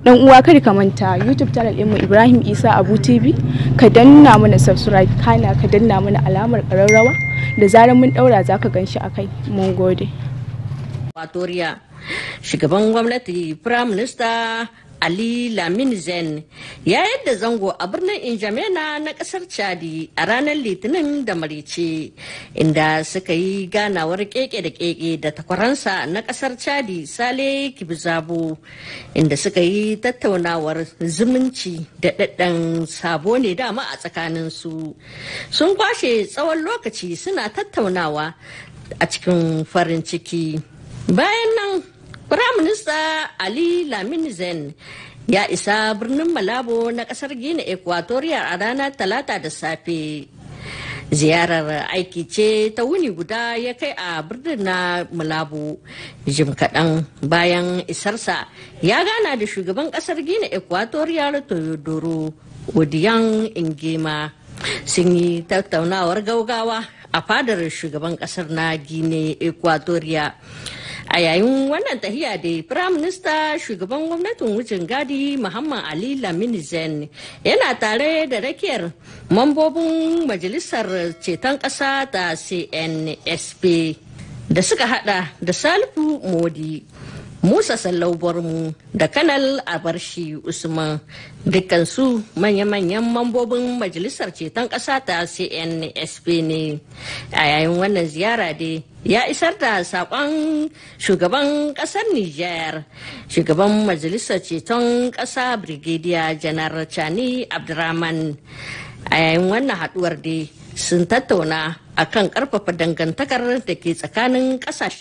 Dan uwa, kada ka manta YouTube channel ɗinmu Ibrahim Isa Abu TV, ka danna mana subscribe, kana ka danna mana alamar ƙararrawa. Da zarar mun ɗaura, zaka gan shi akai. Mun gode. Equatoria. Shugaban gwamnati, Prime Minister Ali Lamin Zen, ya yadda zango a birnin Injamena na kasar Chadi a ranar Litinin da marice, inda suka yi ganawar keke da keke da takwaransa na kasar Chadi, Sale Kibzabo, inda suka yi tattaunawar zumunci da ɗaɗɗan sabo ne dama a tsakaninsu. Sun kwashe tsawon lokaci suna tattaunawa a cikin farin ciki. Bayan nan, Firaminista Ali Lamin Zen ya isa birnin Malabo na kasar Gina Equatorial a ranar Talata da safe. Ziyarar aiki ce ta wuni guda ya kai a birnin na Malabo. Jim kaɗan bayan isarsa, ya gana da shugaban kasar Gina Equatorial, Teodoro Obiang Nguema. Sun yi tattaunawar gaugawa a fadar shugaban kasar na Gine Equatorial. A yayin wannan tahiya da Prime Minister, shugaban gwamnatin wucin gadi Muhammad Ali Lamini Zen yana tare da rakiyar mambobin Majalisar Ceton Ƙasa ta CNSP da suka hada da Salifu Modi, Musa Sallau Barmu da Kanal Abarshi Usman, dukkansu manya-manyan mambobin Majalisar Ceton Ƙasa ta CNSP ne. A yayin wannan ziyara dai, ya isar da saƙon shugaban ƙasar Niger, shugaban Majalisar Ceton Ƙasa, Brigadier Janar Chani Abdurrahman. A yayin wannan haɗuwar dai, sun tattauna akan ƙarfafa dangantakar da ke tsakanin ƙasashe.